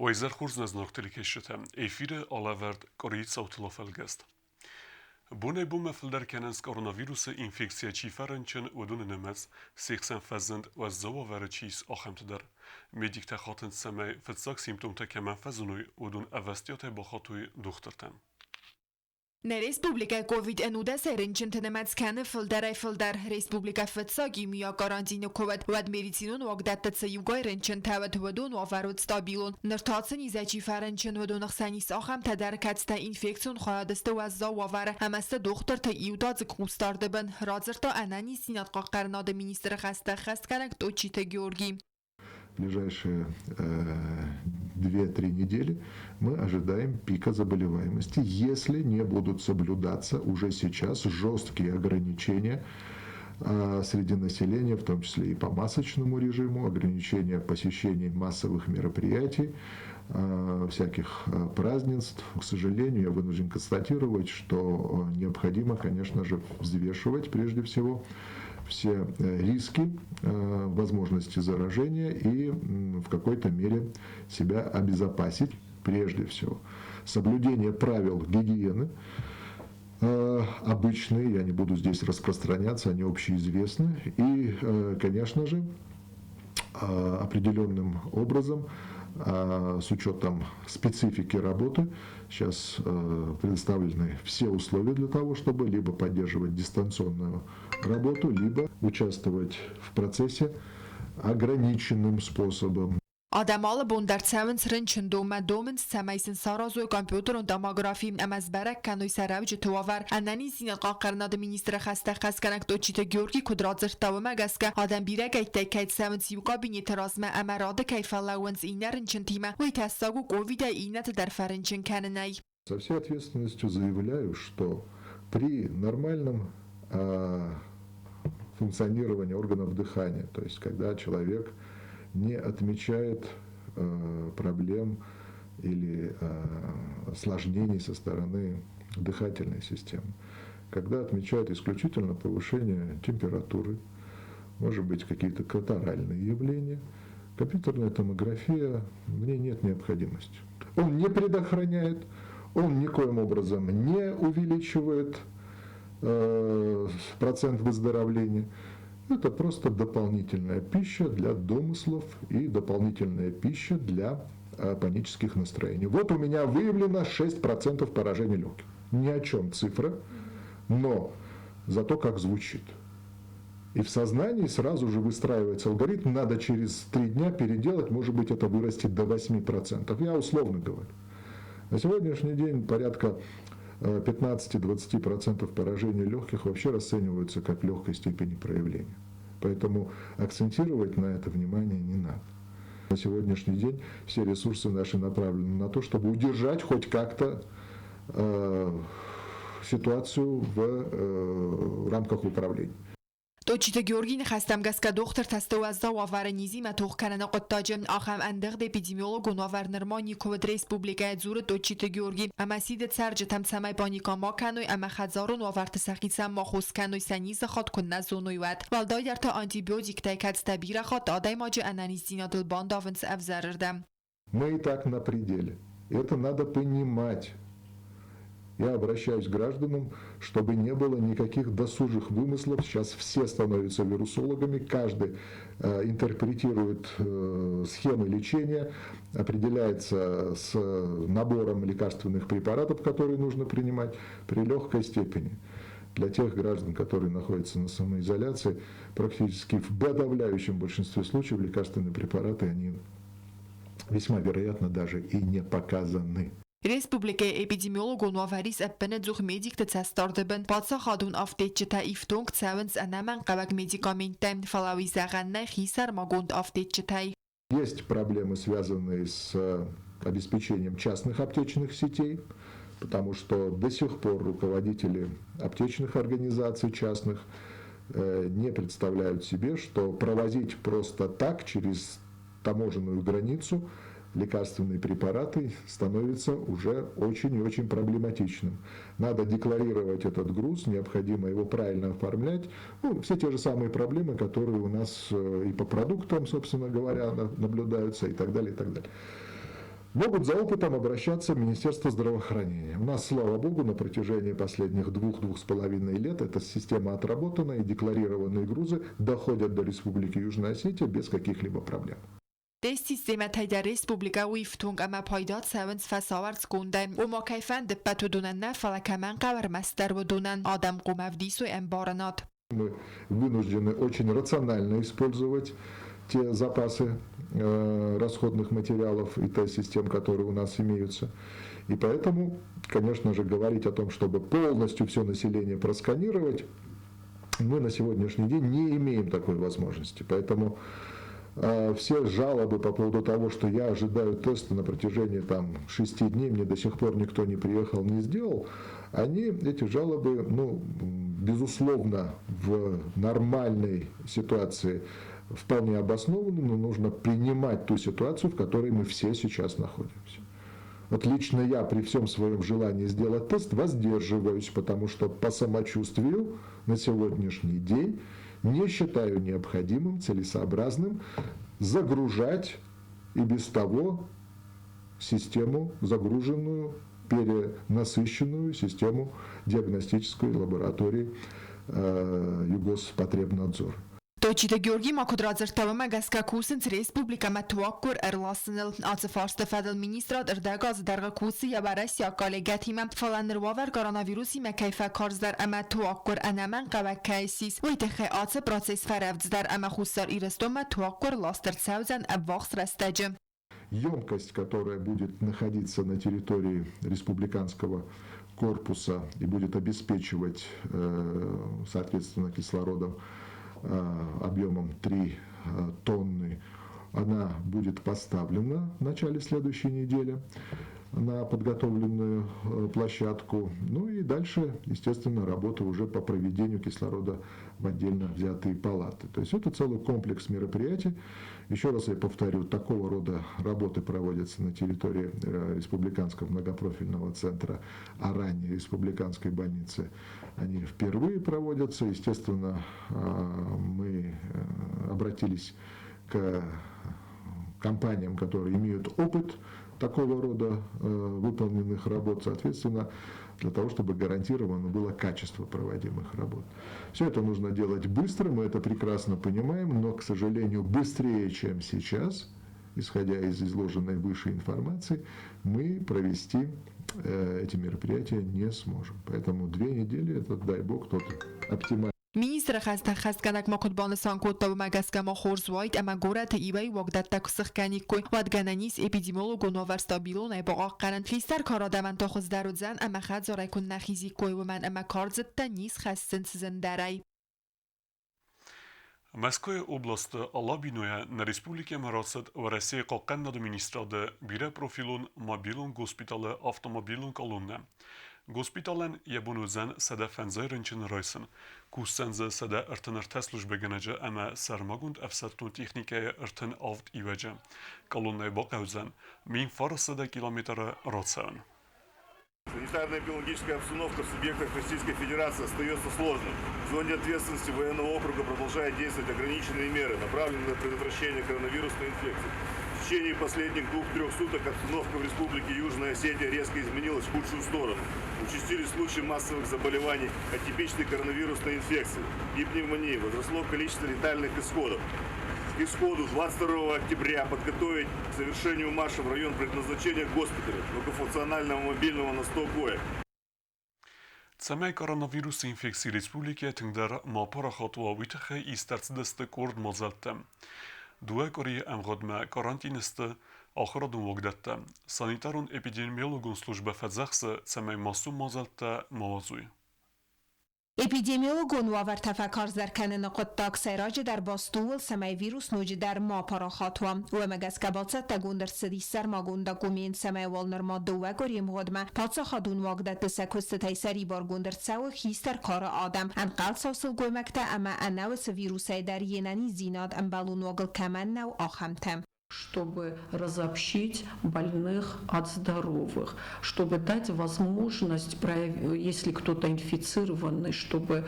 Уӕ хорз нӕ зынаргъ телекӕсджытӕ! Эфиры алӕвӕрд къуырийы цаутыл афӕлгӕст. Бонӕй-бонмӕ фылдӕр кӕнынц коронавирусы инфекцийӕ чи фӕрынчын, уыдоны нымӕц, се хсӕн фӕзынд уӕззау уавӕры чи ис, ахӕмты дӕр. Медиктӕ хатынц, цӕмӕй фыццаг симптомтӕ кӕмӕн фӕзыной, уыдон ӕвӕстиатӕй бахатой дохтыртӕм. Нӕ республикӕйы ковид-ӕнудӕсӕй рынчынты нымӕц кӕны фылдӕрӕй-фылдӕр. Республикӕ фыццаг иумиаг карантины куы уыд, уӕд медицинон уагдӕтты цы иугай рынчынтӕ уыд, уыдон уавӕр уыд стабилон. Ныр та цы низӕй чи фӕрынчын, уыдоны хсӕн ис ахӕмтӕ дӕр, кӕцытӕ инфекцион хайады сты уӕззау уавӕры ӕмӕ сты дохтырты иудадзыг хъусдарды бын, радзырдта ӕнӕниздзинад хъахъхъӕнынады министры хӕстӕ ӕххӕстгӕнӕг Тотчиты Георгий. Ближайшие 2-3 недели мы ожидаем пика заболеваемости, если не будут соблюдаться уже сейчас жесткие ограничения среди населения, в том числе и по масочному режиму, ограничения посещений массовых мероприятий, всяких празднеств. К сожалению, я вынужден констатировать, что необходимо, конечно же, взвешивать прежде всего все риски, возможности заражения и в какой-то мере себя обезопасить прежде всего. Соблюдение правил гигиены обычные, я не буду здесь распространяться, они общеизвестны. И, конечно же, определенным образом, с учетом специфики работы, сейчас предоставлены все условия для того, чтобы либо поддерживать дистанционную работу, либо участвовать в процессе ограниченным способом. Адӕм алы бон дӕр цӕуынц рынчындонмӕ, домынц, цӕмӕй сын саразой компьютерон томографи ӕмӕ сбӕрӕг кӕной сӕ рӕуджыты уавӕр. Ӕнӕниздзинад хъахъхъӕнынады министры хӕстӕ хӕсгӕнӕг Тотчиты Георгий куыд радзырдта, уымӕ гӕсгӕ адӕм бирӕгӕйттӕй кӕй цӕуынц иу кабинеты размӕ ӕмӕ рады кӕй фӕлӕууынц иннӕ рынчынтимӕ, уый тӕссаг у ковидӕй иннӕты дӕр фӕрынчын кӕнынӕй. Со всей ответственностью заявляю, что при нормальном функционировании органов дыхания, то есть когда человек не отмечает проблем или осложнений со стороны дыхательной системы, когда отмечают исключительно повышение температуры, может быть, какие-то катаральные явления, компьютерная томография, в ней нет необходимости. Он не предохраняет, он никоим образом не увеличивает процент выздоровления. Это просто дополнительная пища для домыслов и дополнительная пища для панических настроений. Вот у меня выявлено 6% поражения легких. Ни о чем цифра, но зато как звучит. И в сознании сразу же выстраивается алгоритм, надо через 3 дня переделать, может быть, это вырастет до 8%. Я условно говорю. На сегодняшний день порядка 15-20% поражения легких вообще расцениваются как легкой степени проявления. Поэтому акцентировать на это внимание не надо. На сегодняшний день все ресурсы наши направлены на то, чтобы удержать хоть как-то ситуацию в рамках управления. Тотчиты Георгийы ныхӕстӕм гӕсгӕ дохтыртӕ сты уӕззау уавӕры низимӕ тох кӕныны хъуыддаджы. Ахӕм ӕндыгъд эпидемиологон уавӕр нырма никуы уыд республикӕйы, дзуры Тотчиты Георгий ӕмӕ сиды цӕрджытӕм, цӕмӕй паникӕ ма кӕной ӕмӕ хӕдзарон уавӕрты сӕхицӕн ма хос кӕной, сӕ низы хатт куыннӕ зоной, уӕд. Уӕлдайдӕр та антибиотиктӕй, кӕцытӕ бирӕ хатт адӕймаджы ӕнӕниздзинадыл бандавынц ӕвзӕрырдӕм. Мы и так на пределе. Это надо понимать. Я обращаюсь к гражданам, чтобы не было никаких досужих вымыслов. Сейчас все становятся вирусологами, каждый интерпретирует схемы лечения, определяется с набором лекарственных препаратов, которые нужно принимать при легкой степени. Для тех граждан, которые находятся на самоизоляции, практически в подавляющем большинстве случаев лекарственные препараты, они весьма вероятно даже и не показаны. Республикӕйы эпидемиологон уавӕр ис ӕппынӕдзух медикты цӕстдарды бын. Паддзахадон афтеччытӕ ифтонг цӕуынц ӕнӕмӕнгхъӕуӕг медикаменттӕй, фӕлӕ уый зӕгъӕн нӕй хисӕрмагонд афтеччытӕй. Есть проблемы, связанные с обеспечением частных аптечных сетей, потому что до сих пор руководители аптечных организаций частных не представляют себе, что провозить просто так через таможенную границу лекарственные препараты становится уже очень и очень проблематичным. Надо декларировать этот груз, необходимо его правильно оформлять. Все те же самые проблемы, которые у нас и по продуктам, собственно говоря, наблюдаются и так далее, и так далее. Могут за опытом обращаться в Министерство здравоохранения. У нас, слава богу, на протяжении последних 2-2,5 лет эта система отработана, и декларированные грузы доходят до Республики Южная Осетия без каких-либо проблем. Тест-системӕтӕй дӕр республикӕ у ифтонг ӕмӕ пайда цӕуынц фӕсауӕрцгондӕй. Ома кӕй фӕнды, ӕппӕт уыдонӕн нӕ, фӕлӕ кӕмӕн хъӕуы, ӕрмӕстдӕр уыдонӕн. Адӕм хъуамӕ ӕвдисой ӕмбарынад. Мы вынуждены очень рационально использовать те запасы расходных материалов и тест-систем, которые у нас имеются. И поэтому, конечно же, говорить о том, чтобы полностью все население просканировать, мы на сегодняшний день не имеем такой возможности. Поэтому все жалобы по поводу того, что я ожидаю теста на протяжении там, 6 дней, мне до сих пор никто не приехал, не сделал, они, эти жалобы, ну, безусловно, в нормальной ситуации вполне обоснованы, но нужно принимать ту ситуацию, в которой мы все сейчас находимся. Вот лично я при всем своем желании сделать тест воздерживаюсь, потому что по самочувствию на сегодняшний день не считаю необходимым, целесообразным загружать и без того систему, загруженную, перенасыщенную систему диагностической лаборатории Югоспотребнадзора. Точиты Георги ма куыд радзырдта, уымӕ гӕсгӕ кусынц республикӕмӕ туаггуыр ӕрласыныл. Ацы фарсты фӕдыл министрад ӕрдӕг азы дӕргъы кусы йӕ уӕрӕсейаг коллегӕтимӕ. Фӕлӕ ныр уавӕр коронавирусимӕ кӕй фӕкарздӕр ӕмӕ туаггуыр ӕнӕмӕнгхъӕуӕг кӕй ссис, уый тыххӕй ацы процесс фӕрӕвдздӕр ӕмӕ Хуссар Ирыстонмӕ туаггуыр ласт ӕрцӕудзӕн ӕввахс рӕстӕджы. Емкость, которая будет находиться на территории республиканского корпуса и будет обеспечивать, соответственно, кислородом объемом 3 тонны, она будет поставлена в начале следующей недели на подготовленную площадку. Ну и дальше, естественно, работа уже по проведению кислорода в отдельно взятые палаты. То есть это целый комплекс мероприятий. Еще раз я повторю, такого рода работы проводятся на территории Республиканского многопрофильного центра, а ранее Республиканской больницы. Они впервые проводятся. Естественно, мы обратились к компаниям, которые имеют опыт такого рода выполненных работ, соответственно, для того, чтобы гарантировано было качество проводимых работ. Все это нужно делать быстро, мы это прекрасно понимаем, но, к сожалению, быстрее, чем сейчас, исходя из изложенной выше информации, мы провести эти мероприятия не сможем. Поэтому 2 недели, это, дай бог, тот оптимальный. Министры хӕстӕ хӕстгӕнӕг ма куыд банысан кодта, уымӕ гӕсгӕ ма хорз уаид ӕмӕ горӕты иуӕй уагдӕттӕ куы сыхгӕниккой, уӕд гӕнӕн ис эпидемиологон уавӕр стабилонӕй бахъахъхъӕнын. Хистӕр кары адӕмӕн та хуыздӕр уыдзӕн ӕмӕ хӕдзарӕй куыннӕ хизиккой, уымӕн ӕмӕ кардзыдтӕ низ хӕссынц зындӕрӕй. Мӕскуыйы областы Алабинойӕ нӕ республикӕмӕ рацыд Уӕрӕсейы хъахъхъӕнынады министрады бирӕпрофилон мобилон госпиталы автомобилон колоннӕ. Госпиталӕн йӕ бон уыдзӕн 150 рынчыны райсын. Кусдзӕн дзы 133 службӕгӕнӕджы ӕмӕ сӕрмагонд ӕфсӕддон техникӕйы 37 ивӕджы. Колоннӕйы бахъӕудзӕн 1900 километры рацӕуын. Санитарно-эпидемиологическая обстановка в субъектах Российской Федерации остается сложной. В зоне ответственности военного округа продолжают действовать ограниченные меры, направленные на предотвращение коронавирусной инфекции. В течение последних 2-3 суток обстановка в Республике Южная Осетия резко изменилась в худшую сторону. Участились случаи массовых заболеваний атипичной коронавирусной инфекции и пневмонии. Возросло количество летальных исходов. К исходу 22 октября подготовить к совершению марша в район предназначения госпиталя многофункционального мобильного на 100 коек. Цӕмӕй коронавирусы инфекци республикӕйы тынгдӕр ма апарахат уа, уый тыххӕй ист ӕрцыдысты къорд мадзӕлттӕ. Дыууӕ къуырийы ӕмгъуыдмӕ карантины сты ахуырадон уагдӕттӕ. Санитарон-эпидемиологон службӕ фӕдзӕхсы, цӕмӕй массон мадзӕлттӕ ма уадзой. Эпидемиологон уавӕртӕ фӕкарздӕр кӕныны хъуыддаг сӕйраджыдӕр баст у ууыл, цӕмӕй вирус ноджыдӕр ма апарахат уа. Уымӕ гӕсгӕ бацӕттӕгонд ӕрцыдис сӕрмагонд документ, цӕмӕй уал нырма дыууӕ къуырийы мгъуыдмӕ паддзахадон уагдӕтты сӕ куыстытӕй сӕрибаргонд ӕрцӕуы хистӕр кары адӕм, ӕнхъӕлцау сылгоймӕгтӕ ӕмӕ ӕнӕуыцы вирусӕй дӕр йе нӕниздзинад ӕмбӕлон уагыл кӕмӕн нӕу, ахӕмтӕ. Чтобы разобщить больных от здоровых, чтобы дать возможность, если кто-то инфицированный, чтобы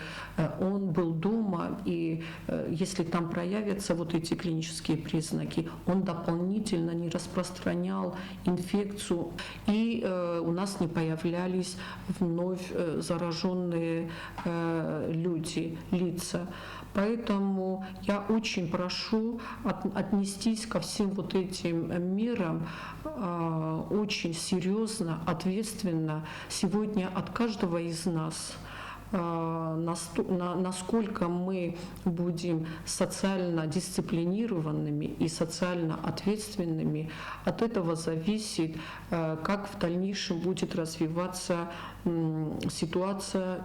он был дома, и если там проявятся вот эти клинические признаки, он дополнительно не распространял инфекцию, и у нас не появлялись вновь зараженные люди, лица. Поэтому я очень прошу отнестись ко всем вот этим мерам очень серьезно, ответственно. Сегодня от каждого из нас, насколько мы будем социально дисциплинированными и социально ответственными, от этого зависит, как в дальнейшем будет развиваться ситуация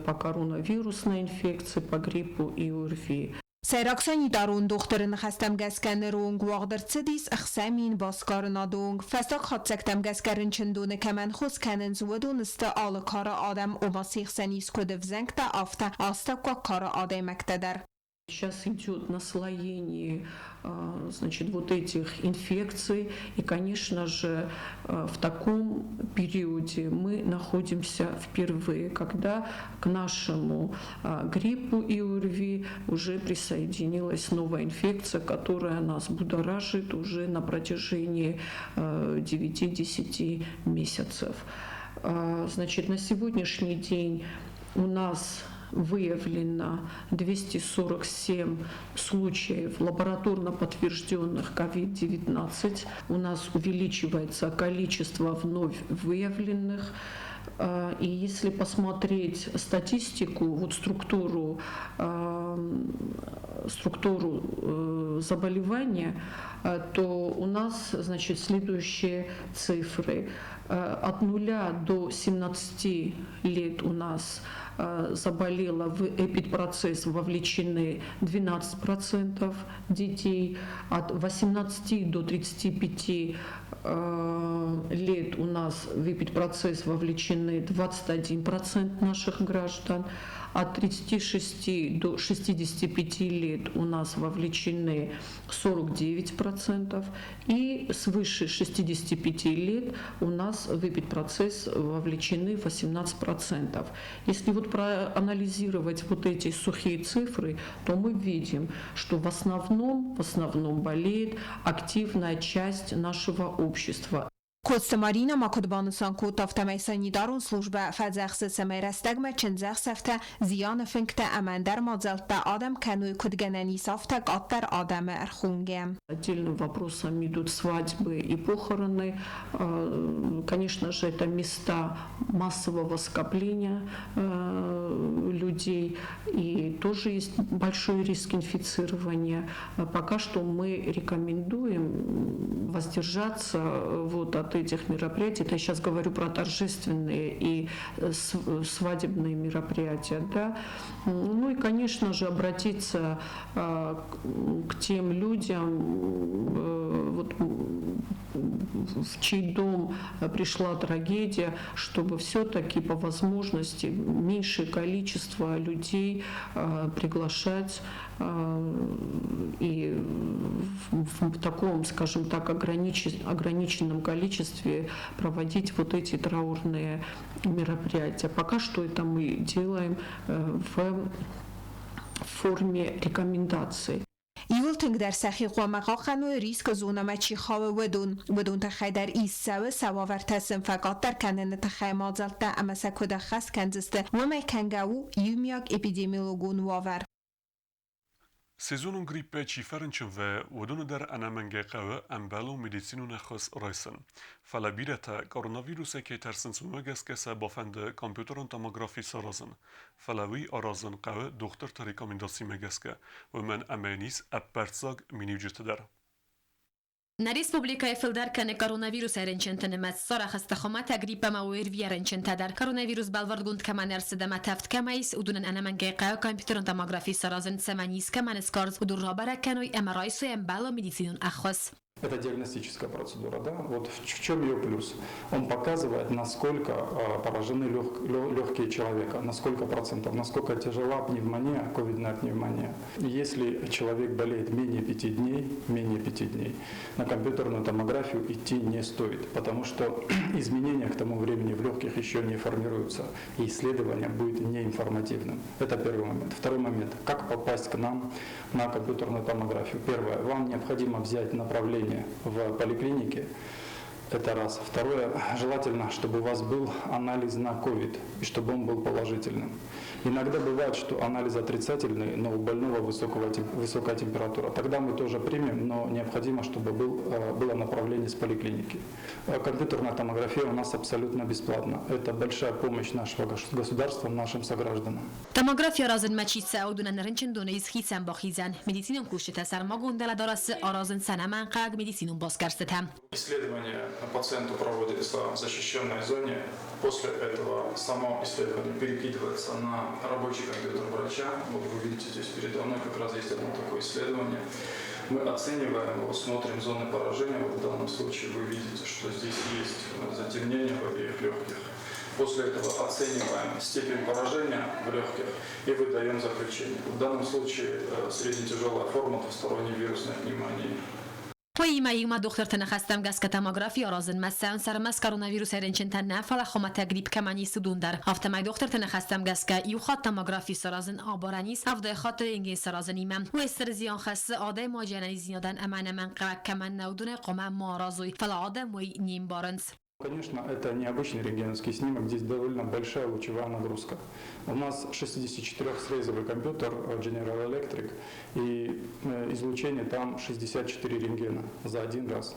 по коронавирусной инфекции, по гриппу и ОРВИ. Сӕйраг санитарон дохтыры ныхӕстӕм гӕсгӕ ныры онг уагъд ӕрцыдис 6000 басгарынады онг. Фӕстаг хатдзӕгтӕм гӕсгӕ рынчындоны кӕмӕн хос кӕнынц, уыдон сты алы кары адӕм, ома се хсӕн ис куыд ӕвзӕнгтӕ, афтӕ астӕуккаг кары адӕймӕгтӕ дӕр. Сейчас идет наслоение, значит, вот этих инфекций, и, конечно же, в таком периоде мы находимся впервые, когда к нашему гриппу и ОРВИ уже присоединилась новая инфекция, которая нас будоражит уже на протяжении 9-10 месяцев. Значит, на сегодняшний день у нас выявлено 247 случаев лабораторно подтвержденных COVID-19. У нас увеличивается количество вновь выявленных. И если посмотреть статистику, вот структуру заболевания, то у нас, значит, следующие цифры. От 0 до 17 лет у нас заболело, в эпидпроцесс вовлечены 12% детей, от 18 до 35 лет у нас в эпидпроцесс вовлечены 21% наших граждан, от 36 до 65 лет у нас вовлечены 49%, и свыше 65 лет у нас в эпидпроцесс вовлечены 18%. Если вот проанализировать вот эти сухие цифры, то мы видим, что в основном болеет активная часть нашего общества. Коцты Марина ма куыд банысан кодта, афтӕмӕй санитарон службӕ фӕдзӕхсы, цӕмӕй рӕстӕгмӕ чындзӕхсӕвтӕ, зианы фынгтӕ ӕмӕ ӕндӕр мадзӕлттӕ адӕм кӕной куыд гӕнӕн ис, афтӕ къаддӕр адӕмы ӕрхонгӕ. Отдельным вопросом идут свадьбы и похороны. Конечно же, это места массового скопления людей, и тоже есть большой риск инфицирования. Пока что мы рекомендуем воздержаться вот от этих мероприятий. Это я сейчас говорю про торжественные и свадебные мероприятия. Да? Ну и, конечно же, обратиться к тем людям, вот, в чей дом пришла трагедия, чтобы все-таки по возможности меньшее количество людей приглашать и в таком, скажем так, ограниченном количестве проводить вот эти траурные мероприятия. Пока что это мы делаем в форме рекомендаций. Иууыл тынгдӕр сӕхи хъуамӕ хъахъхъӕной рискы зонӕмӕ чи хауы, уыдон. Уыдон тыххӕй дӕр ист цӕуы сӕ уавӕртӕ сын фӕкъаддӕр кӕныны тыххӕй мадзӕлттӕ ӕмӕ сӕ куыд ӕххӕст кӕндзысты, уымӕй кӕнгӕ у иумиаг эпидемиологон уавӕр. Сезонон гриппӕй чи фӕрынчын вӕййы, уыдоны дӕр ӕнӕмӕнгӕй хъӕуы ӕмбӕлон медицинон ӕххуыс райсын. Фӕлӕ бирӕтӕ коронавирусӕй кӕй тӕрсынц, уымӕ гӕсгӕ сӕ бафӕнды компьютерон томографи саразын. Фӕлӕ уый аразын хъӕуы дохтырты рекомендацимӕ гӕсгӕ, уымӕн ӕмӕ йын ис ӕппӕрццаг миниуджытӕ дӕр. Нӕ республикӕйы фылдӕр кӕны коронавирусӕй рынчынты нымӕц. Сарӕх сты хуымӕтӕг грипп ӕмӕ ОРВИ-йӕ рынчынтӕ дӕр. Коронавирус бӕлвырдгонд кӕмӕн ӕрцыд ӕмӕ тӕвд кӕмӕ ис, уыдонӕн ӕнӕмӕнгӕй хъӕуы компьютерон томографи саразын, цӕмӕн ис, кӕмӕн скарз, уыдон рабӕрӕг кӕной ӕмӕ райсой ӕмбӕлон медицинон ӕххуыс. Это диагностическая процедура, да? Вот в чем ее плюс? Он показывает, насколько поражены легкие человека, на сколько процентов, насколько тяжела пневмония, ковидная пневмония. Если человек болеет менее 5 дней, менее 5 дней, на компьютерную томографию идти не стоит, потому что изменения к тому времени в легких еще не формируются, и исследование будет неинформативным. Это первый момент. Второй момент. Как попасть к нам на компьютерную томографию? Первое. Вам необходимо взять направление в поликлинике. Это раз. Второе, желательно, чтобы у вас был анализ на ковид и чтобы он был положительным. Иногда бывает, что анализ отрицательный, но у больного высокая температура. Тогда мы тоже примем, но необходимо, чтобы было направление с поликлиники. Компьютерная томография у нас абсолютно бесплатна. Это большая помощь нашего государства нашим согражданам. Томографи аразынмӕ чи цӕуы, уыдонӕн рынчындоны ис хицӕн бахизӕн. Медицинон кусджытӕ сӕрмагонд уӕлӕдарӕсы аразынц ӕнӕмӕнгхъӕуӕг медицинон басгӕрстытӕ. Исследование пациенту проводится в защищенной зоне. После этого само исследование перекидывается на рабочий компьютер врача. Вот вы видите здесь передо мной как раз есть одно такое исследование. Мы оцениваем его, смотрим зоны поражения. Вот в данном случае вы видите, что здесь есть затемнение в обеих легких. После этого оцениваем степень поражения в легких и выдаем заключение. В данном случае среднетяжелая форма двусторонней вирусной пневмонии. Уыимӕ иумӕ дохтырты ныхӕстӕм гӕсгӕ томографи аразынмӕ цӕуынц ӕрмӕст коронавирусӕй рынчынтӕ нӕ, фӕлӕ хуымӕтӕг грипп кӕмӕн ис, уыдон дӕр. Афтӕмӕй дохтырты ныхӕстӕм гӕсгӕ иу хатт томографи саразын абарӕн ис ӕвдай хатты рентген саразынимӕ. Уый стыр зиан хӕссы адӕймаджы ӕнӕниздзинадӕн ӕмӕ ӕнӕмӕнгхъӕуӕг кӕмӕн нӕ, уыдонӕй хъуамӕ ма аразой, фӕлӕ адӕм уый не мбарынц. Конечно, это необычный рентгеновский снимок, здесь довольно большая лучевая нагрузка. У нас 64-срезовый компьютер General Electric, и излучение там 64 рентгена за один раз.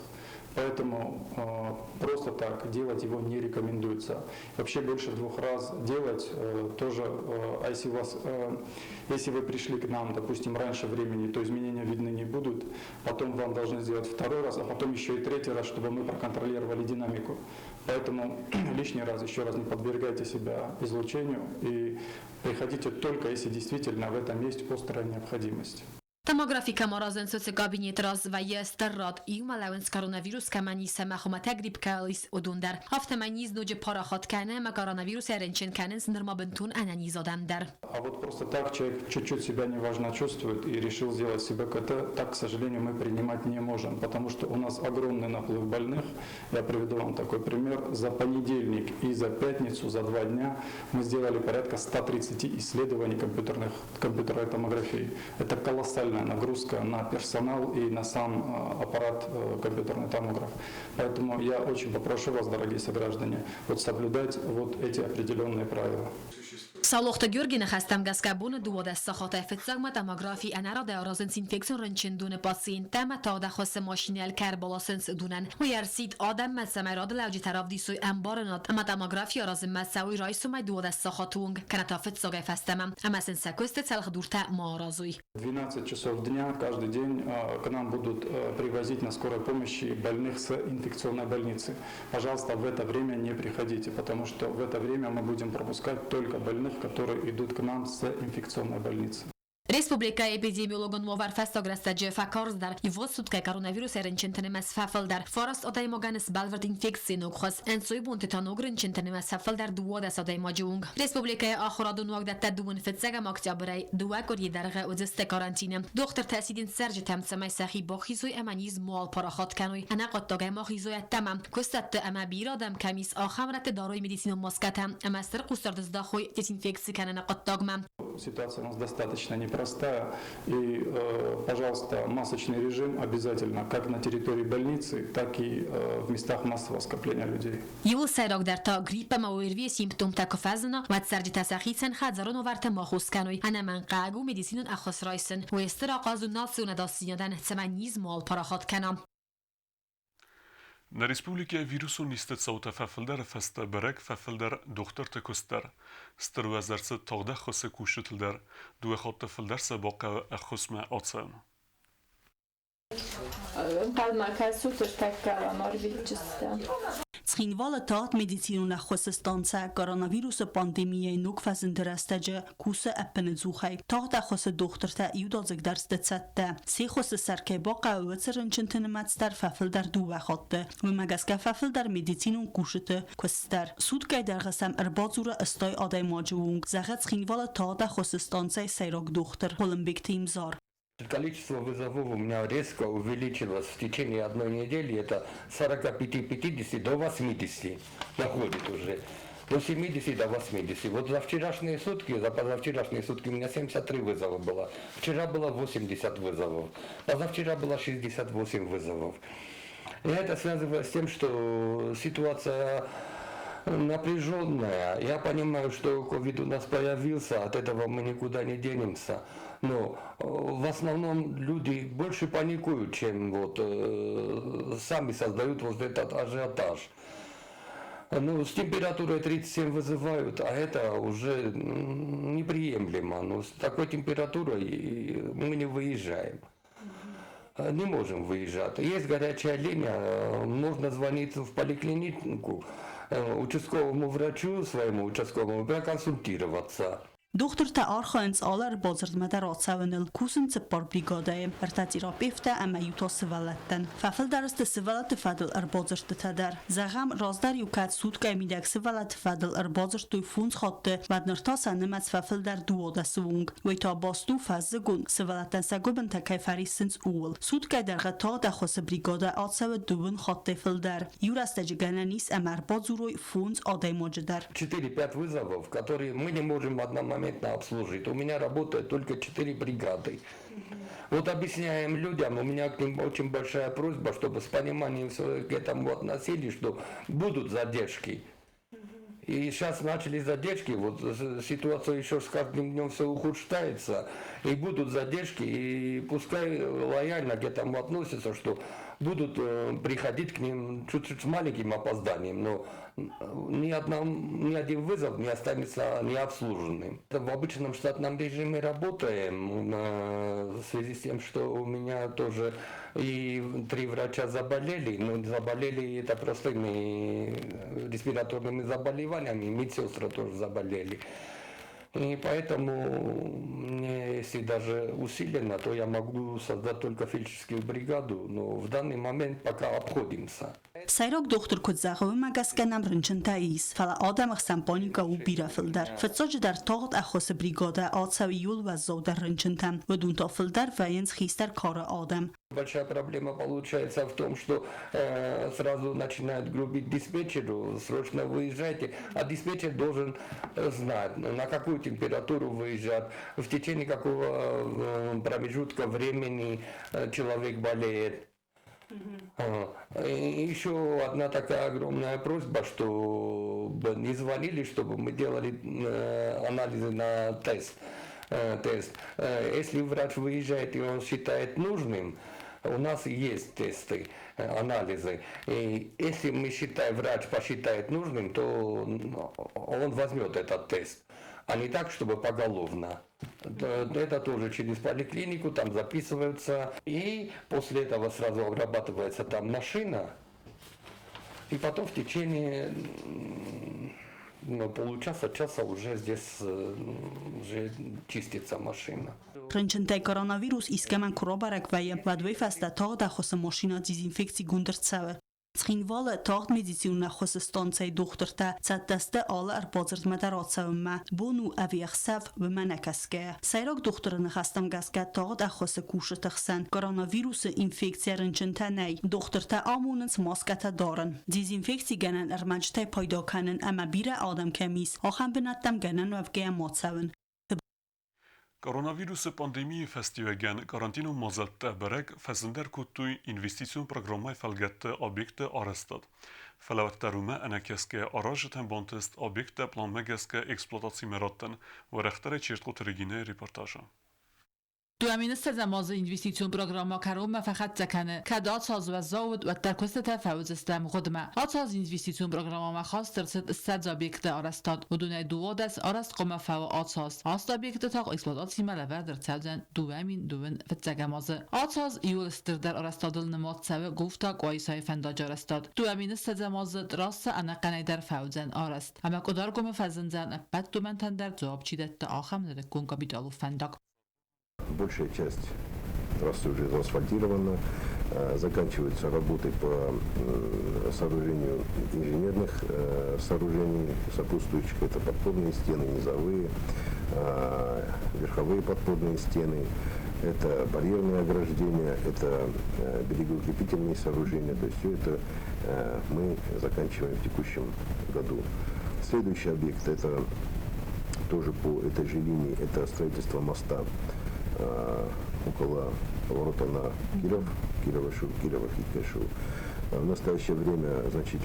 Поэтому просто так делать его не рекомендуется. Вообще больше 2 раз делать тоже, а если вы пришли к нам, допустим, раньше времени, то изменения видны не будут. Потом вам должны сделать 2-й раз, а потом еще и 3-й раз, чтобы мы проконтролировали динамику. Поэтому лишний раз, еще раз не подвергайте себя излучению и приходите только, если действительно в этом есть острая необходимость. Томографи кӕм аразынц, уыцы кабинеты раз вӕййы стыр рад. Иумӕ лӕууынц коронавирус кӕмӕн ис ӕмӕ хуымӕтӕг грипп кӕуыл ис, уыдон дӕр. Афтӕмӕй низ ноджы парахат кӕны ӕмӕ коронавирусӕй рынчын кӕнынц нырма бынтон ӕнӕниз адӕм дӕр. А вот просто так человек чуть-чуть себя неважно чувствует и решил сделать себе КТ, так, к сожалению, мы принимать не можем, потому что у нас огромный наплыв больных. Я приведу вам такой пример. За понедельник и за пятницу, за 2 дня мы сделали порядка 130 исследований компьютерной томографии. Это колоссальная нагрузка на персонал и на сам аппарат компьютерный томограф. Поэтому я очень попрошу вас, дорогие сограждане, соблюдать эти определенные правила. Саулохты Георгий ныхӕстӕм гӕсгӕ боны 12 сахатӕй фыццагмӕ томографи ӕнӕрадӕй аразынц инфекцион рынчындоны пациенттӕ ӕмӕ тагъд ӕххуысы машинӕйыл кӕй ӕрбаласынц, уыдонӕн. Уый ӕрсидт адӕммӕ, цӕмӕй радылӕуджытӕ равдисой ӕмбарынад ӕмӕ томографи аразынмӕ цӕуой райсомӕй 12 сахаты онг, кӕнӕ та фыццагӕй фӕстӕмӕ, ӕмӕ сын сӕ куысты цӕлхдуртӕ ма аразой. 12 часов дня каждый день к нам будут привозить на скорой помощи больных с инфекционной больницы. Пожалуйста, в это время не приходите, потому что в это время мы будем пропускать только больных, которые идут к нам с инфекционной больницы. Республикӕйы эпидемиологон уавӕр фӕстаг рӕстӕджы фӕкарздӕр. Ивгъуыд суткӕ коронавирусӕй рынчынты нымӕц фӕфылдӕр. 9 адӕймагӕн сбӕлвырд инфекцийы ног хуыз. Ӕнцойбонты та ног рынчынты нымӕц фӕфылдӕр 12 адӕймаджы онг. Республикӕйы ахуырадон уагдӕттӕ дыууын фыццӕгӕм октябрӕй 2 къуырийы дӕргъы уыдзысты карантины. Дохтыртӕ сидынц цӕрджытӕм, цӕмӕй сӕхи бахизой ӕмӕ низ мауал парахат кӕной. Ӕнӕхъуыддагӕй ма хизой ӕддӕмӕ. Куыстӕтты ӕмӕ бирӕ адӕм кӕм ис, ахӕм рӕтты дарой медицинон маскӕтӕ ӕмӕ стыр хъусдард здахой дезинфекци кӕныны хъуыддагмӕ. Ситуация у нас достаточно непростая. И, пожалуйста, масочный режим обязательно, как на территории больницы, так и в местах массового скопления людей. Иууыл сӕйрагдӕр та грипп ӕмӕ ОРВИ-йы симптомтӕ куы фӕзына, уӕд цӕрджытӕ сӕхицӕн хӕдзарон уавӕрты ма хос кӕной. Ӕнӕмӕнгхъӕуӕг у медицинон ӕххуыс райсын. Уый стыр ахъаз у национ ӕдасдзинадӕн, цӕмӕй низ мауал парахат кӕна. Нӕ республикӕйы вирусон низты цаутӕ фӕфылдӕры фӕстӕ бӕрӕг фӕфылдӕр дохтырты куыст дӕр. Стыр уӕз ӕрцыд тагъд ӕххуысы кусджытыл дӕр. Дыууӕ хатты фылдӕр сӕ бахъӕуы ӕххуысмӕ ацӕуын. Ӕнхъӕлмӕ кӕсут, ӕртӕккӕ уӕм ӕрвитджыстӕм. Цхинвалы тагъд медицинон ӕххуысы станцӕ коронавирусы пандемийӕйы ног фӕзынды рӕстӕджы кусы ӕппынӕдзухӕй. Тагъд ӕххуысы дохтыртӕ иудадзыгдӕр сты цӕттӕ. Се ххуысы сӕр кӕй бахъӕуы, уыцы рынчынты нымӕц дӕр фӕфылдӕр дыууӕ хатты. Уымӕ гӕсгӕ фӕфылдӕр медицинон кусджыты куыст дӕр. Суткӕйы дӕргъы сӕм ӕрбадзуры 80 адӕймаджы онг, зӕгъы Цхинвалы тагъд ӕххуысы станцӕйы сӕйраг дохтыр Хъуылымбегты Имзар. Количество вызовов у меня резко увеличилось в течение одной недели. Это с 45-50 до 80 доходит уже. До 70 до 80. Вот за вчерашние сутки, за позавчерашние сутки у меня 73 вызова было. Вчера было 80 вызовов. Позавчера было 68 вызовов. Я это связываю с тем, что ситуация напряженная. Я понимаю, что ковид у нас появился, от этого мы никуда не денемся. Но в основном люди больше паникуют, чем вот сами создают вот этот ажиотаж. Ну, с температурой 37 вызывают, а это уже неприемлемо. Ну, с такой температурой мы не выезжаем. Не можем выезжать. Есть горячая линия, можно звонить в поликлинику, участковому врачу, своему участковому, проконсультироваться. Дохтыртӕ архайынц алы ӕрбадзырдмӕ дӕр ацӕуыныл, кусынц цыппар бригадӕйы, ӕртӕ терапевтӕ ӕмӕ иу та сывӕллӕттӕн. Фӕфылдӕр сты сывӕллӕтты фӕдыл ӕрбадзырдтытӕ дӕр. Зӕгъӕм, раздӕр-иу кӕд суткӕйы мидӕг сывӕллӕтты фӕдыл ӕрбадзырдтой фондз хатты, уӕд ныр та сӕ нымӕц фӕфылдӕр 12-ы онг. Уый та баст у фӕззыгон, сывӕллӕттӕн сӕ гуыбынтӕ кӕй фӕриссынц, ууыл. Суткӕйы дӕргъы тагъд ӕххуысы бригадӕ ацӕуы дыууын хаттӕй фылдӕр. Иу рӕстӕджы гӕнӕн ис ӕмӕ ӕрбадзурой фондз адӕймаджы дӕр. 4-5 вызовов, которые мы не можем одномоментно обслужить. У меня работает только 4 бригады. Вот объясняем людям, у меня к ним очень большая просьба, чтобы с пониманием к этому относились, что будут задержки. И сейчас начали задержки, вот ситуация еще с каждым днем все ухудшается, и будут задержки, и пускай лояльно к этому относятся, что будут приходить к ним чуть-чуть с маленьким опозданием, но ни один вызов не останется необслуженным. В обычном штатном режиме работаем, в связи с тем, что у меня тоже и 3 врача заболели, но заболели это простыми респираторными заболеваниями, медсестры тоже заболели. И поэтому мне, если даже усиленно, то я могу создать только фельдшерскую бригаду, но в данный момент пока обходимся. Сӕйраг дохтыр куыд зӕгъы, уымӕ гӕсгӕ нӕм рынчынтӕ ис, фӕлӕ адӕмы хсӕн паникӕ у бирӕ фылдӕр. Фыццаджыдӕр тагъд ӕххуысы бригадӕ ацӕуы иууыл уӕззаудӕр рынчынтӕм, уыдон та фылдӕр вӕййынц хистӕр кары адӕм. Большая проблема получается в том, что сразу начинают грубить диспетчеру, срочно выезжайте, а диспетчер должен знать, на какую температуру выезжать, в течение какого промежутка времени человек болеет. И еще одна такая огромная просьба, чтобы не звонили, чтобы мы делали анализы на тест. Если врач выезжает и он считает нужным, у нас есть тесты, анализы. И если мы считаем, врач посчитает нужным, то он возьмет этот тест, а не так, чтобы поголовно. Это тоже через поликлинику, там записываются. И после этого сразу обрабатывается там машина. И потом в течение получаса, часа уже здесь уже чистится машина. Рынчынтӕй коронавирус искӕмӕн куы рабӕрӕг вӕййы, уӕд уый фӕстӕ тагъд ӕххуысы машинӕ дезинфекцигонд ӕрцӕуы. Цхинвалы тагъд медицинон ӕххуысы станцӕйы дохтыртӕ цӕттӕ сты алы ӕрбадзырдмӕ дӕр ацӕуынмӕ. Бон у ӕви ӕхсӕв, уымӕ нӕ кӕсгӕйӕ. Сӕйраг дохтыры ныхӕстӕм гӕсгӕ тагъд ӕххуысы кусджыты хсӕн коронавирусы инфекцийӕ рынчынтӕ нӕй. Дохтыртӕ амонынц маскӕтӕ дарын, дезинфекцигӕнӕн ӕрмӕджытӕй пайда кӕнын ӕмӕ бирӕ адӕм кӕм ис, ахӕм бынӕттӕм гӕнӕн уӕвгӕйӕ ма цӕуын. Коронавирусы пандемийы фӕстиуӕгӕн карантинон мадзӕлттӕ бӕрӕг фӕзындӕр кодтой инвестицион программӕйы фӕлгӕтты объектты арӕзтад. Фӕлӕ уӕддӕр уымӕ ӕнӕкӕсгӕ аразджытӕн бантыст объекттӕ планмӕ гӕсгӕ эксплуатацимӕ раттын, уӕрӕхдӕрӕй Чертхъоты Регинӕйы репортажы. 2020 азы Инвестицион программӕ кӕронмӕ фӕхӕццӕ кӕны. Кӕд ацы аз уӕззау уыд, уӕддӕр куыстытӕ фӕуыдзысты ӕмгъуыдмӕ. Ацы аз Инвестицион программӕмӕ хаст ӕрцыд 20 объекты арӕзтад. Уыдонӕй 12 арӕзт хъуамӕ фӕуа ацы аз. Аст объекты та эксплуатацимӕ лӕвӕрд ӕрцӕудзӕн 2021 азы. Ацы аз иууыл стырдӕр арӕзтадыл нымад цӕуы Гуфта Къуайсайы фӕндаджы арӕзтад. 2020 азы трассӕ ӕнӕхъӕнӕй дӕр фӕуыдзӕн арӕзт. Ӕмӕ Къуыдаргомы фӕзындзӕн ӕппӕт домӕнтӕн дӕр дзуапп чи дӕтты, ахӕм нырыккон капиталон фӕндаг. Большая часть трассы уже заасфальтирована. Заканчиваются работы по сооружению инженерных сооружений, сопутствующих. Это подпорные стены, низовые, верховые подпорные стены, это барьерные ограждения, это берегоукрепительные сооружения. То есть все это мы заканчиваем в текущем году. Следующий объект – это тоже по этой же линии, это строительство моста около поворота на Киров, Кирово-Шу, Кирово-Хиткашу. В настоящее время, значит,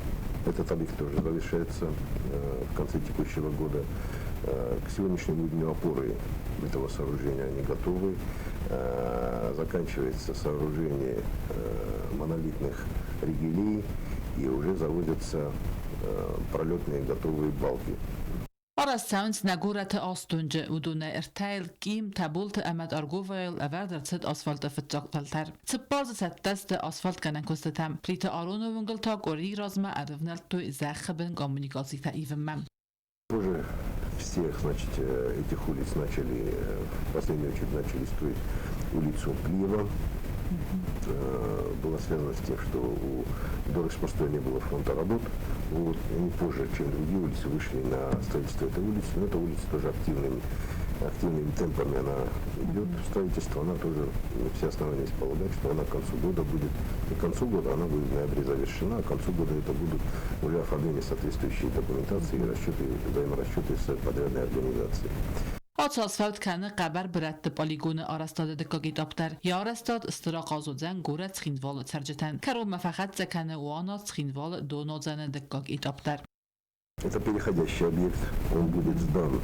этот объект тоже завершается в конце текущего года. К сегодняшнему дню опоры этого сооружения они готовы. Заканчивается сооружение монолитных ригелей и уже заводятся пролетные готовые балки. Арӕзт цӕуынц нӕ горӕты астонджы, уыдонӕй ӕртӕйыл Ким, Тӕболты ӕмӕ Торговайыл ӕвӕрд ӕрцыд асфальты фыццаг фӕлтӕр. Цыппар дзы цӕттӕ сты асфальтгӕнӕн куыстытӕм. Плиты Ароны уынгыл та къуырийы размӕ ӕрывнӕлдтой зӕххы бын коммуникацитӕ ивынмӕ. Позже всех, значит, этих улиц начали, в последнюю очередь начали строить улицу Плиева. Было связано с тем, что у Дорэкспостроя не было фронта работ. Вот, они позже, чем другие улицы, вышли на строительство этой улицы. Но эта улица тоже активными темпами она идет в строительство. Она тоже, все основания есть полагать, что она к концу года будет, не к концу года, она будет в ноябре завершена, а к концу года это будут уже оформление соответствующей документации и расчеты, взаиморасчеты с подрядной организацией. Ацы аз фӕуд кӕны хъӕбӕр бырӕтты полигоны арӕзтады дыккаг этап дӕр. Йӕ арӕзтад стыр ахъаз уыдзӕн горӕт Цхинвалы цӕрджытӕн. Кӕронмӕ фӕхӕццӕ кӕны Уана-Цхинвалы донуадзӕны дыккаг этап дӕр. Это переходящий объект, он будет сдан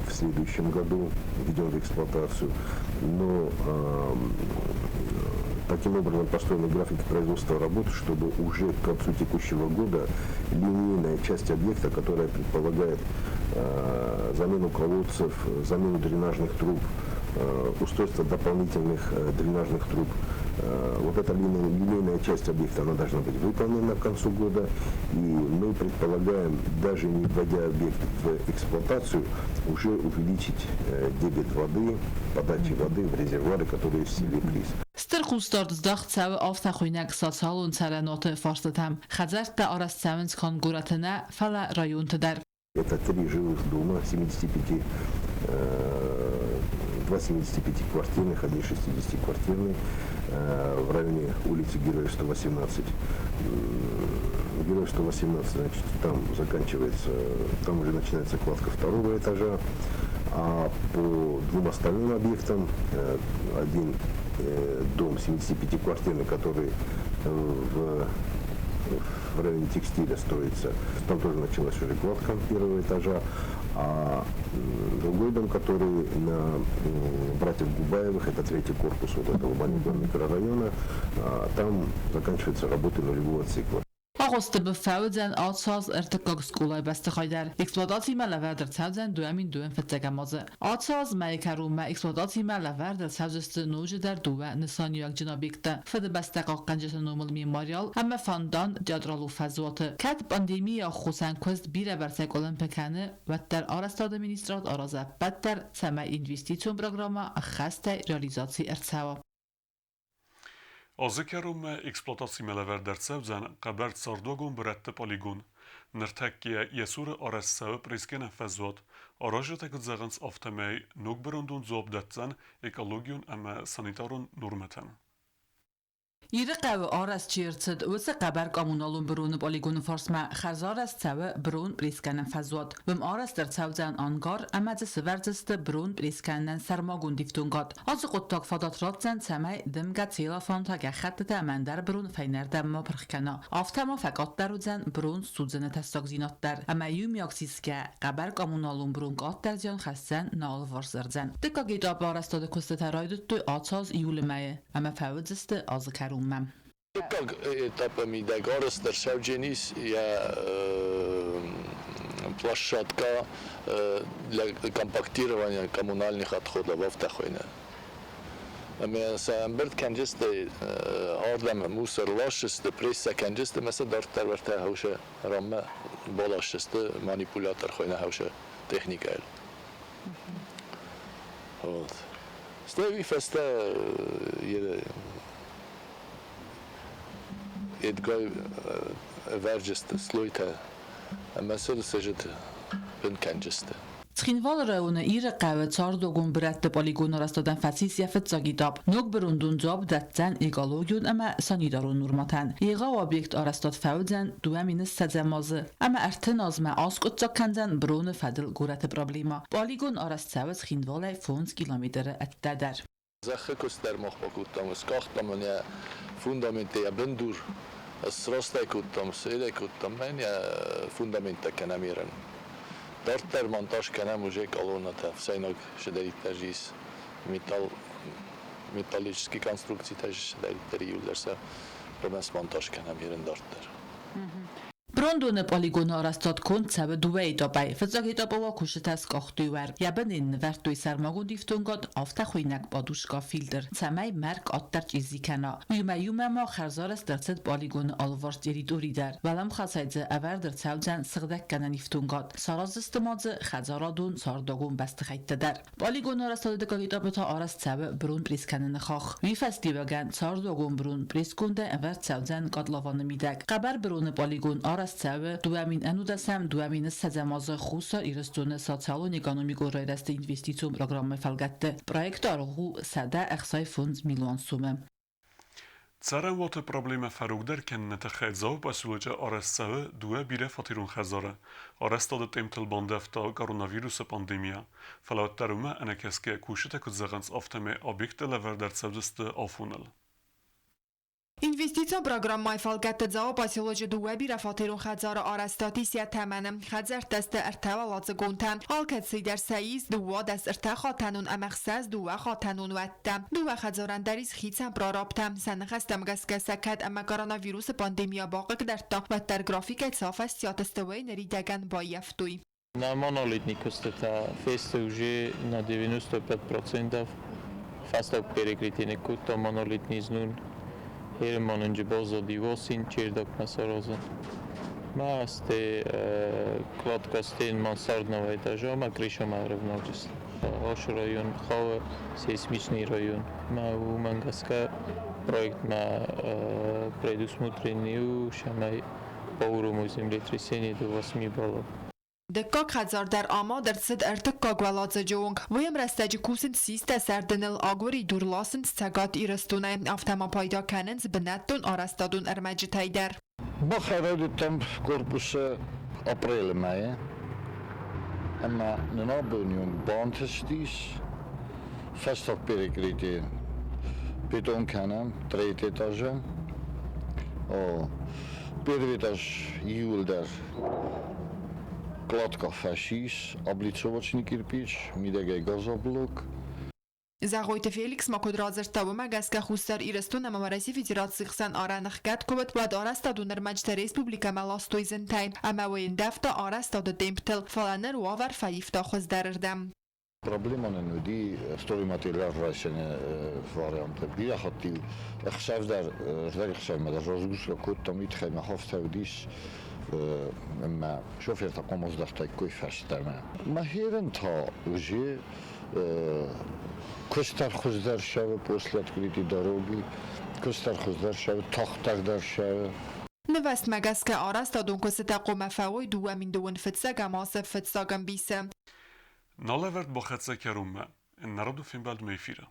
в следующем году, введен в эксплуатацию, но таким образом построены графики производства работ, чтобы уже к концу текущего года линейная часть объекта, которая предполагает замену колодцев, замену дренажных труб, устройство дополнительных дренажных труб, вот эта линейная часть объекта, она должна быть выполнена к концу года. И мы предполагаем, даже не вводя объект в эксплуатацию, уже увеличить дебит воды, подачи воды в резервуары, которые в селе Плис. Стыр хъусдард здӕхт цӕуы афтӕхуыйнӕг социалон цӕрӕнуаты фарстытӕм. Хӕдзӕрттӕ арӕзт цӕуынц канд горӕты нӕ, фӕлӕ районты дӕр. Это три жилых дома, 75, два 75-квартирных, один 60-квартирный в районе улицы Героев 118. Героев 118, значит, там заканчивается, там уже начинается кладка второго этажа. А по двум остальным объектам, один дом 75-квартирный, который в районе текстиля строится, там тоже началась уже кладка первого этажа. А другой дом, который на братьев Губаевых, это третий корпус вот этого маленького микрорайона, там заканчиваются работы нулевого цикла. Агъуысты бын фӕуыдзӕн ацы аз ӕртыккаг скъолайы бӕстыхай дӕр. Эксплуатацимӕ лӕвӕрд ӕрцӕудзӕн 2025 азы. Ацы аз мӕйы кӕронмӕ эксплуатацимӕ лӕвӕрд ӕрцӕудзысты ноджыдӕр дыууӕ нысаниуӕгджын объекты Фыдыбӕстӕ хъахъхъӕнджыты номыл мемориал ӕмӕ фонтан театралон фӕзуаты. Кӕд пандемийы аххосӕн куыст бирӕбӕрцӕй къуылымпы кӕны, уӕддӕр арӕзтады министрад аразы ӕппӕт дӕр, цӕмӕй инвестицион программӕ ӕххӕстӕй реализаци ӕрцӕуа. Азы кӕронмӕ эксплуатацимӕ лӕвӕрд ӕрцӕудзӕн хъӕбӕр цардуагон бырӕтты полигон. Ныртӕккӕ йӕ цуры арӕзт цӕуы пресгӕнӕн фӕзуат. Аразджытӕ куыд зӕгъынц, афтӕмӕй ног бырондон дзуапп дӕтдзӕн экологион ӕмӕ санитарон нормӕтӕн. Ирыхъӕуы арӕзт чи ӕрцыд, уыцы хъӕбӕр коммуналон быроны полигоны фарсмӕ хӕрзарӕзт цӕуы бырон пресскӕнӕн фӕзуат. Уым арӕзт ӕрцӕудзӕн ангар ӕмӕ дзы сывӕрдзысты бырон пресскӕнынӕн сӕрмагонд ифтонгад. Ацы хъуыддаг фадат ратдзӕн, цӕмӕй дымгӕ целлофантӕ, гӕххӕттытӕ ӕмӕ ӕндӕр бырон фӕйнӕрдӕм ма пырх кӕна. Афтӕ ма фӕкъаддӕр уыдзӕн бырон судзыны тӕссагдзинад дӕр ӕмӕ иумиаг сисгӕ хъӕбӕр коммуналон бырон къаддӕр зиан хӕсдзӕн нӕ алыварс ӕрдзӕн. Дыккаг этапы арӕзтады куыстытӕ райдыдтой ацы аз июлы мӕйы ӕмӕ фӕуыдзысты азы кӕронмӕ. Дыккаг этапы мидӕг арӕзт ӕрцӕудженис йӕ площадка для компактирования коммунальных отходов афтӕ хуыйны. Ӕмӕ сӕ ӕмбырд кӕнджысты ардӕм мусор ласдзысты, прессӕ кӕнджысты ӕмӕ сӕ дарддӕр уӕртӕ хӕусы раммӕ баласдзысты манипулятор хуыйны хӕусы техникӕйыл. Вот. Стӕй уый фӕстӕ едгай ӕвӕрджысты слойтӕ ӕмӕ сыл сыджыт бын кӕнджысты. Цхинвалы районы Иры хъӕуы цардуагон бырӕтты полигоны арӕзтадӕн фӕцис йӕ фыццаг этап. Ног бырондон дзуапп дӕтдзӕн экологион ӕмӕ санитарон нормӕтӕн. Егъау объект арӕзтад фӕуыдзӕн 2020 азы ӕмӕ 30 азмӕ аскъуыддзаг кӕндзӕн быроны фӕдыл горӕты проблемӕ. Полигон арӕзт цӕуы Цхинвалӕй 5 километры ӕддӕдӕр. Зӕххы куыст дӕр мах бакодтам, скъахтам ын йӕ фундаменттӕ, йӕ бындур, срастӕй кодтам, сӕдӕй кодтам, мӕн йӕ фундаменттӕ кӕнӕм ерын. Дарддӕр монтаж кӕнӕм уже колоннӕтӕ, ӕфсӕйнаг цыдӕриддӕр ис, металл, металлический конструкцитӕ цыдӕриддӕр иууылдӕр сӕ хъуамӕ смонтаж кӕнӕм ерын дарддӕр. Брондоны полигоны арӕзтад конд цӕуы дыууӕ этапӕй. Фыццаг этапы уал кусджытӕ скъахтой уӕр. Йӕ бын ын нывӕрдтой сӕрмагонд ифтонгад, афтӕ хуыйнӕг подушка фильтр, цӕмӕй мӕр къаддӕр чъизи кӕна. Уыимӕ иумӕ ма хӕрзарӕзт ӕрцыд полигоны алыварс территори дӕр. Уӕлӕмхасӕй дзы ӕвӕрд ӕрцӕудзӕн сыгъдӕггӕнӕн ифтонгад. Сараздзысты ма дзы хӕдзарадон, цардуагон бӕстыхӕйттӕ дӕр. Полигоны арӕзтады дыккаг этапы та арӕзт цӕуы бырон пресс кӕныны хахх. Уый фӕстиуӕгӕн цардуагон бырон пресскондӕй ӕвӕрд цӕудзӕн котлованы мидӕг. Хъӕбӕр быроны полигон арӕзт цӕуы 2019-ӕм 2020 азы Хуссар Ирыстоны социалон-экономикон райрӕзты инвестицион программӕйы фӕлгӕтты. Проекты аргъ у 165 милуан сомы. Цӕрӕнуаты проблемӕ фӕрогдӕр кӕныны тыххӕй Дзауы поселочы арӕзт цӕуы дыууӕ бирӕфатерон хӕдзары. Арӕзтады темтыл бандӕвта коронавирусы пандемия. Фӕлӕ уӕддӕр уымӕ ӕнӕкӕсгӕ кусджытӕ куыд зӕгъынц, афтӕмӕй объекттӕ лӕвӕрд ӕрцӕудзысты афоныл. Инвестицион программӕйы фӕлгӕтты Дзауы поселочы дыууӕ бирӕфатерон хӕдзары арӕзтад ис йӕ тӕмӕны. Хӕдзӕрттӕ сты ӕртӕуӕладзыгонтӕ. Алкӕцыйдӕр сӕ ис 12 ӕртӕхатӕнон ӕмӕ ӕхсӕз дыууӕхатӕнон уӕттӕ. Дыууӕ хӕдзарӕн дӕр ис хицӕн прорабтӕ. Сӕ ныхӕстӕм гӕсгӕ сӕ кӕд ӕмӕ коронавирусы пандемия бахъыгдардта, уӕддӕр графикӕй цы афӕстиат сты, уый ныридӕгӕн баййӕфтой. На монолитный куыстытӕ фесты уже на 95%. Фӕстаг перекрытие кодта монолитный знун. Херманынджы баззади восин чердакмӕ саразын. Ма сте кладка стен мансардного этажа, ма крышамӕ ӕрӕвналджысты. Ашы район хауы сейсмичный район. Ма уымӕн гӕсгӕ проектмӕ предусмотренный у, цӕмӕй бауромой землетрясение до 8 баллов. Дыккаг хӕдзар дӕр амад ӕрцыд ӕртыккаг уӕладзыджы онг. Уый ӕмрӕстӕджы кусынц систӕ сӕрдыныл, агуыридур ласынц Цӕгат Ирыстонӕй, афтӕ ма пайда кӕнынц бынӕттон арӕзтадон ӕрмӕджытӕй дӕр. Мах райдыдтам корпусы апрелы мӕйы ӕмӕ нын абоны онг бантыстис фӕстаг перекрытие бетон кӕнӕм третий этажы. О, первый этаж иууылдӕр кладка фӕцис, облицовочный кирпич, мидӕгӕй газоблок. Зӕгъойты Феликс ма куыд радзырдта, уымӕ гӕсгӕ Хуссар Ирыстон ӕмӕ Уӕрӕсейы Федерацийы хсӕн арӕн ӕхгӕд куы уыд, уӕд арӕзтадон ӕрмӕджытӕ республикӕмӕ ластой зынтӕй ӕмӕ уый ӕндӕвта арӕзтады темптыл, фӕлӕ ныр уавӕр фӕивта хуыздӕрырдӕм. Проблема нын уыди стройматериал райсыны варианты. Бирӕ хатт-иу ӕхсӕв дӕр, ӕрдӕгӕхсӕвмӕ дӕр разгрузка кодтам, уый тыххӕй мах афтӕ уыдис, ӕмӕ шофертӕ хъуамӕ здӕхтаиккой фӕстӕмӕ. Мӕхерӕн та уже куыстдӕр хуыздӕр цӕуы после открытой дороги, куыстдӕр хуыздӕр цӕуы, тагъддӕр цӕуы. Нывӕстмӕ гӕсгӕ арӕзтадон куыстытӕ хъуамӕ фӕуой 2021 азы фыццаг ӕмбисы. Нӕ лӕвӕрд бахӕццӕ кӕронмӕ. Народу фембӕлдмӕ эфиры.